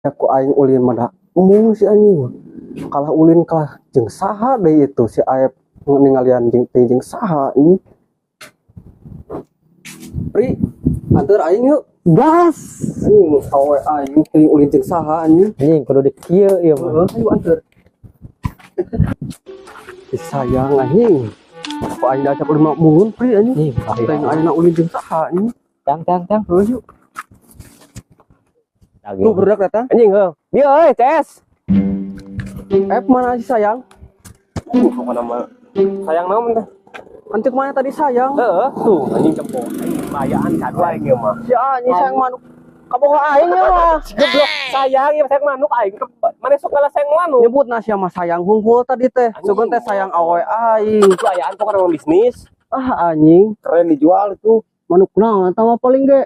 Ku aing ulin mah da embung si anjing. Kalah ulin kalah jeung saha deui itu si Aep ningalian jeung teh jeung saha ini. Pri, anteur aing yuk. Gas. Anjing awe aing teh ulin jeung saha, anjing. Anjing, kudu di kieu ieu mah. Heeh, ayo anteur. Ih, sayang anjing. Ku aing diajak ulin mah embungeun, Pri, anjing. Anjing, Teh ayeuna ulin jeung saha, anjing. Tang tang tang. Heuh, yuk. Tuh budak datang. Anjing heuh. Bieu euy, CS. Eh, mana si sayang? Pokokna mah sayang naon teh? Antek mana tadi sayang? Heeh, tuh anjing tempo. Anjing bayaan kadu aing ieu mah. Si anjing sayang manuk. Kabogoh aing ya mah. Goblok, sayang ieu sayang manuk aing. Mana sok ngalah sayang manuk. Nyebut nasi sama sayang hungkul tadi teh. Sugan teh sayang awe aing. Itu ayaan pokokna mah bisnis. Ah, anjing, Keren dijual itu. Manuk naon eta mah paling ge.